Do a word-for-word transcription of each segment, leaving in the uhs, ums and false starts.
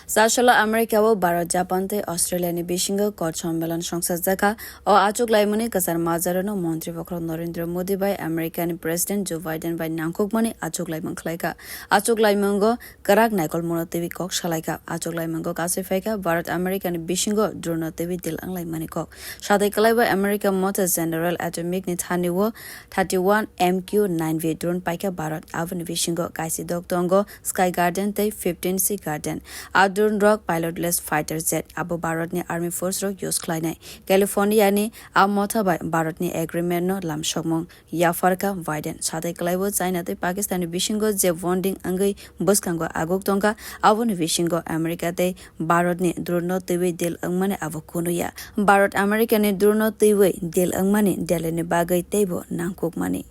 Chasalo America o Bharat, Japan tei Australia ni bisingo kok sommelon songsajakha. O achuk laimani kwchar majaro no Montri Bokhorok Narendra Modi bai America ni President Joe Biden bai nangkukmani achuk laimung khlaikha. Achuk laimungo kwrak naikolmano twiwi kok salaikha. Achuk laimungo kasui phaikha Bharat America ni bisingo drone no twiwi deal wnglaimani kok. Satai kwlaibo America motha General Atomic ni thani o thirty one M Q nine V drone paikha Bharat. Aboni bisingo kaisi dok tongo Sky Garden tei fifteen Sea Garden. A drone rok pilotless fighter jet, abo Bharat ni Army Force rok use khlainai. California ni a motha bai Bharat ni agreement no lamsokmung yapharkha Biden. Satai kwlaibo China tei Pakistan ni bisingo je bonding wngwi bwskango aguk tongkha, aboni bisingo America tei Bharat ni drone no twiwi deal wngmani abo kunuya. Bharat America ni drone no twiwi deal wngmani Delhi ni bagwi teibo nangkukmani.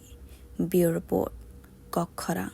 Bureau Report, Kok Khorang.